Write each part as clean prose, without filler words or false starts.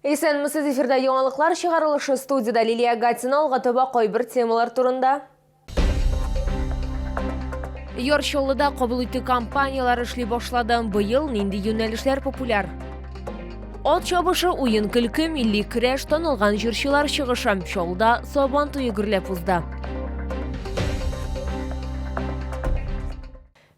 Исәнмесез, эфирда яңалыклар чыгарылышы студиядә Лилия Гатина алга таба кайбер темалар турында. Яр Чаллыда кабул итү кампанияләре эшли башлады. Быел нинди юнәлешләр популяр? Ат чабышы, уен-көлке, милли көрәш, танылган җырчылар чыгышы. Чаллыда Сабан туе гөрләп узды.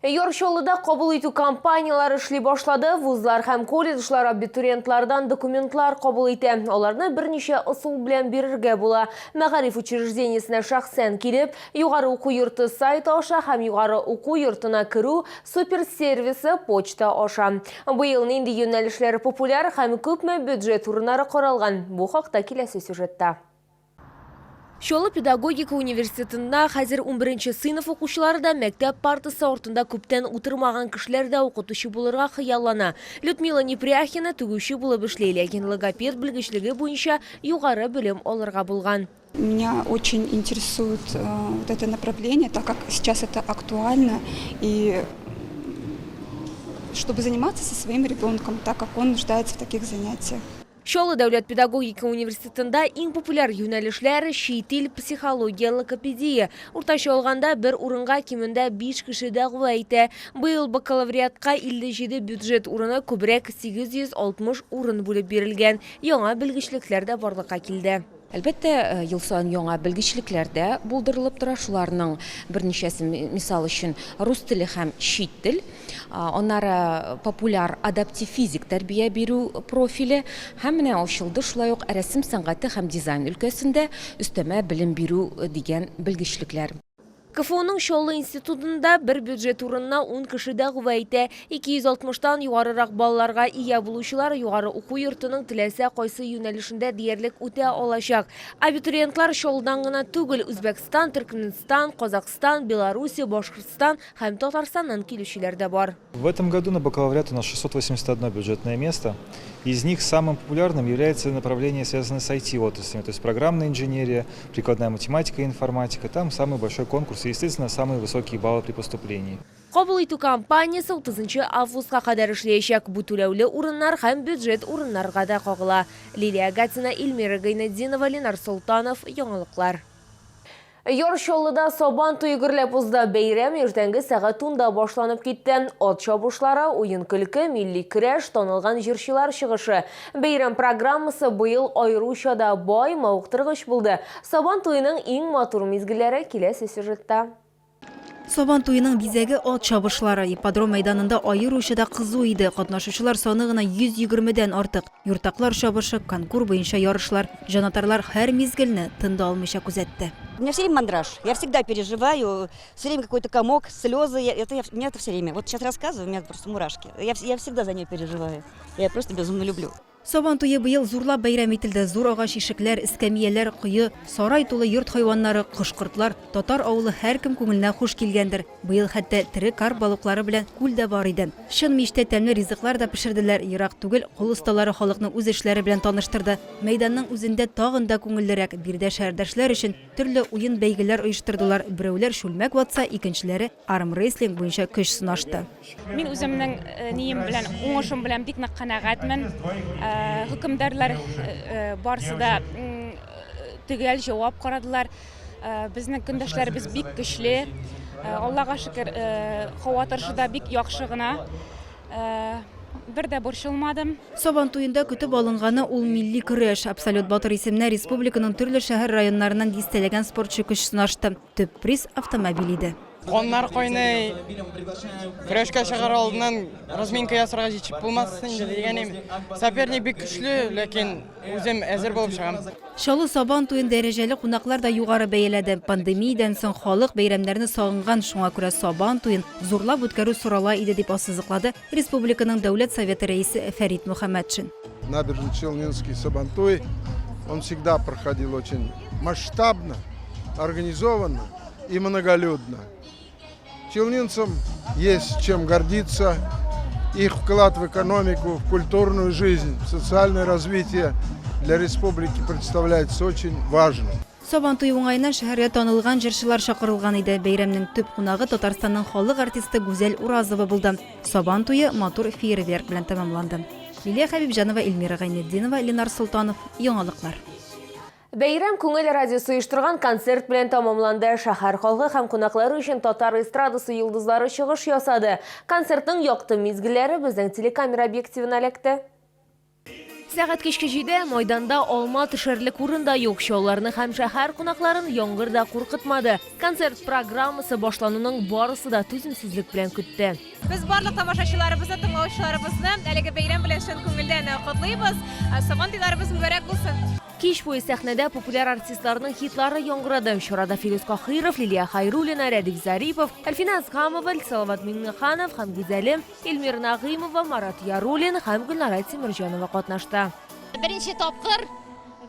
Яр Чаллыда кабул итү кампанияләре эшли башлады. Вузлар һәм колледжлар абитуриентлардан документлар кабул итә. Аларны берничә ысул белән бирергә була. Мәгариф учреждениесенә шәхсән килеп, югары уку йорты сайты аша һәм югары уку йортына керү суперсервисы почта аша. Быел нинди юнәлешләр популяр һәм күпме бюджет урыннары каралган? Бу хакта киләсе сюжетта. Чаллы педагогика университетында хәзер унберенче сыйныф укучылары да, мәктәп партасы артында күптән утырмаган кешеләр дә укытучы булырга хыяллана. Людмила Непряхина тегүче булып эшли, ләкин логопед белгечлеге буенча югары белем алырга булган. Меня очень интересует вот это направление, так как сейчас это актуально, и чтобы заниматься со своим ребенком, так как он нуждается в таких занятиях. Чаллы дәүләт педагогика университетында иң популяр юнәлешләр, чит ил, психология, логопедия. Уртача алганда, бер урынга кимендә биш кеше дәгъва итә. Быел бакалавриатка 57 бюджет урыны, күбрәк 860 урын бүлеп бирелгән. Яңа белгечлекләр дә барлыкка килде. Әлбәттә, ел саен яңа белгечлекләр дә булдырылып тора. Шуларның берничәсе, мисал өчен, рус теле һәм чит тел. Аннары популяр адаптив физик тәрбия бирү профиле һәм менә ачылды шулай ук рәсем сәнгате һәм дизайн өлкәсендә өстәмә белем бирү дигән белгечлекләр. КФУның Чаллы институтында бер бюджет урынына ун кеше дәгъва итә. 260 тан югарырак балларга ия булучылар югары уку йортының теләсә кайсы юнәлешендә диярлек үтә алачак. Абитуриентлар Чаллыдан гына түгел, Үзбәкстан, Төркмәнстан, Казакъстан, Белоруссия, Башкортстан һәм Татарстаннан килүчеләр дә бар. В этом году на бакалавриат у нас 681 бюджетное место. Из них самым популярным является направление, связанное с IT-отраслями, то есть программная инженерия, прикладная математика и информатика. Там самый большой конкурс и, естественно, самые высокие баллы при поступлении. Кабул итү кампаниясе 30 августка кадәр эшләячәк. Бу түләүле урыннар һәм бюджет урыннарга да кагыла. Лилия Гатина, Эльмира Гайнетдинова, Ленар Солтанов, Яңалыклар. Яр Чаллыда Сабан туе гөрләп узды. Бәйрәм иртәнге сәгать унда башланып китте. Ат чабышлары, уен-көлке, милли көрәш, танылган җырчылар чыгышы. Бәйрәм программасы быел аеруча да бай, мавыктыргыч булды. Сабан туеның иң матур мизгелләре киләсе сюжетта. Сабан туеның бизәге ат чабышлары. Ипподром мәйданында аеруча да кызу иде. Катнашучылар саны гына 120 дән артык. Юртаклар чабышы, конкур буенча ярышлар. Җанатарлар һәр мизгелне тын да алмыйча күзәтте. У меня все время мандраж. Я всегда переживаю, все время какой-то комок, слезы. Я, это, я, у меня это все время. Вот сейчас рассказываю, у меня просто мурашки. Я, я всегда за нее переживаю. Я просто безумно люблю. Сабан туе быел зурлап бәйрәм ителде. Зур агач ишекләр, эскәмияләр, кое, сарай тулы йорт хайваннары, кош-кортлар, татар авылы һәркем күңеленә хуш килгәндер. Быел хәтта тере карп балыклары белән күл дә бар иде. Чын мичтә тәмле ризыклар да пешерделәр. Ерак түгел, кул осталары халыкны үз эшләре белән таныштырды. Мәйданның үзендә тагын да күңеллерәк. Биредә шәһәрдәшләр өчен төрле уен-бәйгеләр оештырдылар. Берәүләр чүлмәк ватса, икенчеләре Армрестлинг буенча көч сынашты. Мин үземнең э, нием белән, уңышым белән бик нык канәгатьмен. Э, хөкемдарлар э, барысы да төгәл җавап карадылар. Безнең көндәшләребез бик көчле. Аллага шөкер, һава торышы да бик яхшы гына. Бер дә борчылмадым. Сабан туенда көтеп алынганы ул милли көрәш. Абсолют батыр исеменә республиканың төрле шәһәр-районнарыннан дистәләгән спортчы көч сынашты. Төп приз автомобиль иде. Каннар кайный. Көрәшкә чыгар алдыннан разминка ясарга җитешеп булмас инде дигән идем. Соперник бик көчле, ләкин үзем әзер булып чыгам. Чаллы Сабан туен дәрәҗәле кунаклар да югары бәяләде. Пандемиядән соң халык бәйрәмнәрне сагынган, шуңа күрә Сабан туен зурлап үткәрү сорала иде, дип ассызыклады республиканың Дәүләт Советы рәисе Фәрит Мөхәммәтшин. Набережно-Челнинский Сабантуй, он всегда проходил очень масштабно, организованно и многолюдно. Челнинцам есть чем гордиться. Их вклад в экономику, в культурную жизнь, в социальное развитие для республики представляется очень важным. Сабан туе уңаеннан шәһәргә танылган җырчылар чакырылган иде. Бәйрәмнең төп кунагы Татарстанның халык артисты Гүзәл Уразова булды. Сабан туе матур фейерверк белән тәмамланды. Лилия Хәбибҗанова, Эльмира Гайнетдинова, Ленар Солтанов, Яңалыклар. Бәйрәм Күңел радиосы оештырган концерт белән тәмамланды. Шәһәр халкы һәм кунаклары өчен татар эстрадасы йолдызлары чыгыш ясады. Концертның якты мизгелләре безнең телекамера объективына эләкте. Сәгать кичке җиде, майданда алма төшәрлек урын да юк. Чалларны һәм шәһәр кунакларын яңгыр да куркытмады. Концерт программасы башлануның барысы да түземсезлек белән көтте. Без барлык тамашачыларыбызны, тыңлаучыларыбызны әлеге бәйрәм белән чын күңелдән котлыйбыз. Сабан туйларыбыз мөбарәк булсын! Кич буе сәхнәдә популяр артистларның хитлары яңгырады. Чарада Филүс Каһиров, Лилия Хәйруллина, Рәдиф Зарипов, Әлфинә Әзһамова, Салават Миңнеханов һәм Гүзәлем, Эльмира Нәгыймова, Марат Яруллин һәм Гөлнара Тимерҗанова катнашты. Беренче тапкыр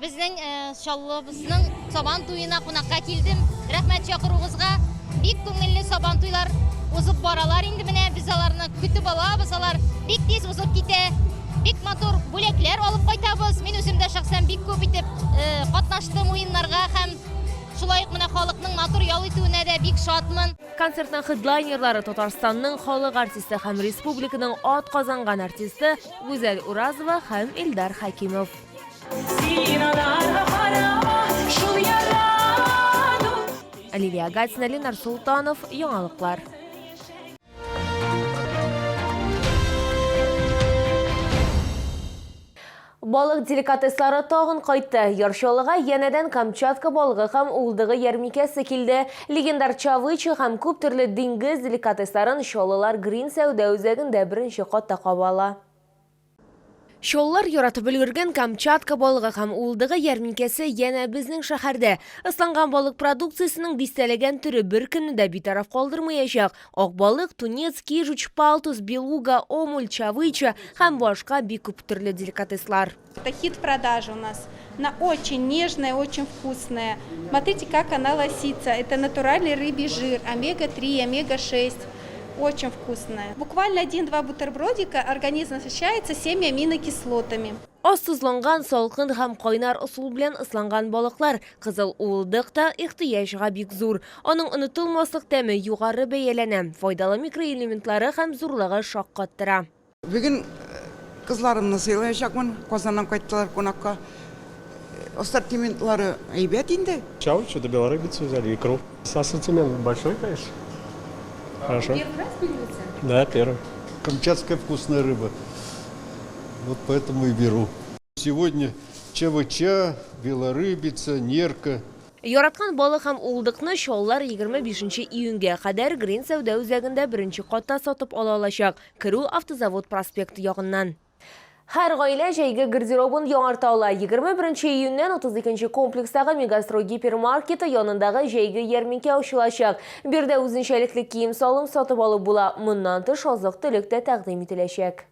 безнең Чаллыбызның Сабан туена кунакка килдем. Рәхмәт чакыруыгызга. Бик күңелле Сабан туйлар узып баралар инде менә. Без аларны көтеп алабыз. Алар бик тиз узып китә. Бик матур бүләкләр алып кайтабыз. Мин үзем дә шәхсән бик күп итеп катнаштым уеннарга һәм шулай ук менә халыкның матур ял итүенә дә бик шатмын. Концертның хедлайнерлары Татарстанның халык артисты һәм республиканың атказанган артисты Гүзәл Уразова һәм Илдар Хәкимов. Лилия Гатина, Ленар Солтанов, Яңалыклар. Балык деликатеслары тагын кайтты. Яр Чаллыга янәдән Камчатка балыгы һәм уылдыгы ярмикәсе килде. Легендар чавыча һәм күп төрле диңгез деликатесларын чаллылар Грин сәүдә үзәгендә беренче катта каба ала. Чаллылар яратып өлгергән Камчатка балыгы һәм уылдыгы ярминкәсе янә безнең шәһәрдә. Ысланган балык продукциясенең дистәләгән төре беркемне дә битараф калдырмаячак. Ак балык, тунец, кижуч, палтус, белуга, омуль, чавыча һәм башка бик күп төрле деликатеслар. Это хит продажи у нас. Она очень нежная, очень вкусная. Смотрите, как она лосится. Это натуральный рыбий жир, омега-3, омега-6. Очень вкусная. Буквально один-два бутербродика, организм насыщается всеми аминокислотами. Аз тозланган, салкын һәм кайнар ысул белән ысланган балыклар, кызыл уылдык та ихтыяҗга бик зур. Аның онытылмаслык тәме югары бәяләнә, файдалы микроэлементлары һәм зурлыгы шаккаттыра. Бүген кызларымны сыйлаячакмын, Казаннан кайттылар кунакка. Ассортиментлары әйбәт инде. Чавычу да белорыбицу взяли, икру. Ассортимент большой, конечно. Хорошо. Первый раз берете? Да, первый. Камчатская вкусная рыба. Вот поэтому и беру. Сегодня ЧВЧ, белорыбица, нерка. Яраткан балык һәм уылдыкны чаллылар 25 июньгә кадәр Грин сәүдә үзәгендә беренче катта сатып ала алачак. Керү Автозавод проспекты ягыннан. Һәр гаилә җәйге гардеробын яңарта ала. 21 июньнән 32 комплекстагы Мегастрой гипермаркеты янындагы җәйге ярминкә ачылачак. Биредә үзенчәлекле кием-салым сатып алып була. Моннан тыш азык-төлек тә тәкъдим ителәчәк.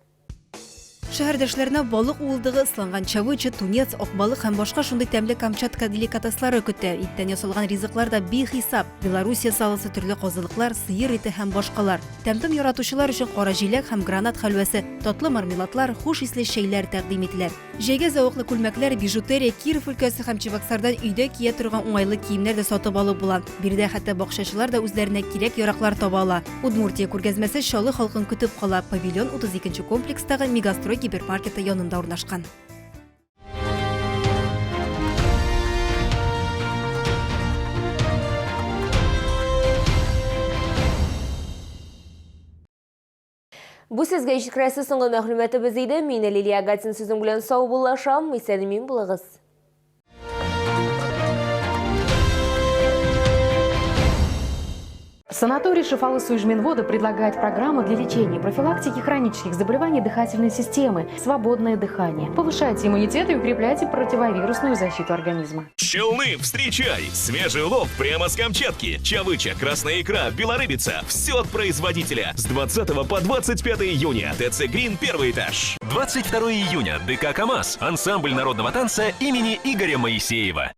Шәһәрдәшләренә балык уылдыгы, ысланган чавыча, тунец, ак балык һәм башка шундый тәмле Камчатка деликатеслары көтә. Иттән ясалган ризыклар да бихисап. Белоруссия салосы, төрле казылыклар, сыер ите һәм башкалар. Тәм-том яратучылар өчен кара җиләк һәм гранат хәлвәсе, татлы мармеладлар, хуш исле чәйләр тәкъдим ителә. Җәйгә зәвыклы күлмәкләр, бижутерия, Киров өлкәсе һәм Чебоксардан өйдә кия торган уңайлы киемнәр дә сатып алып була. Биредә хәтта бакчачылар да үзләренә кирәк-яраклар таба ала. Удмуртия күргәзмәсе Чаллы халкын көтеп кала. Павильон 32 нче комплекстагы Мегастрой гипермаркеты янында урнашкан. Бу сезгә җиткерәсе соңгы мәгълүматыбыз иде. Мин Лилия Гатин сүзең белән саубуллашам. Исән-имин булыгыз. Санаторий Шифалы Суижминвода предлагает программу для лечения и профилактики хронических заболеваний дыхательной системы «Свободное дыхание». Повышайте иммунитет и укрепляйте противовирусную защиту организма. Челны, встречай! Свежий улов прямо с Камчатки. Чавыча, красная икра, белорыбица. Все от производителя. С 20 по 25 июня. ТЦ Грин, первый этаж. 22 июня. ДК КамАЗ. Ансамбль народного танца имени Игоря Моисеева.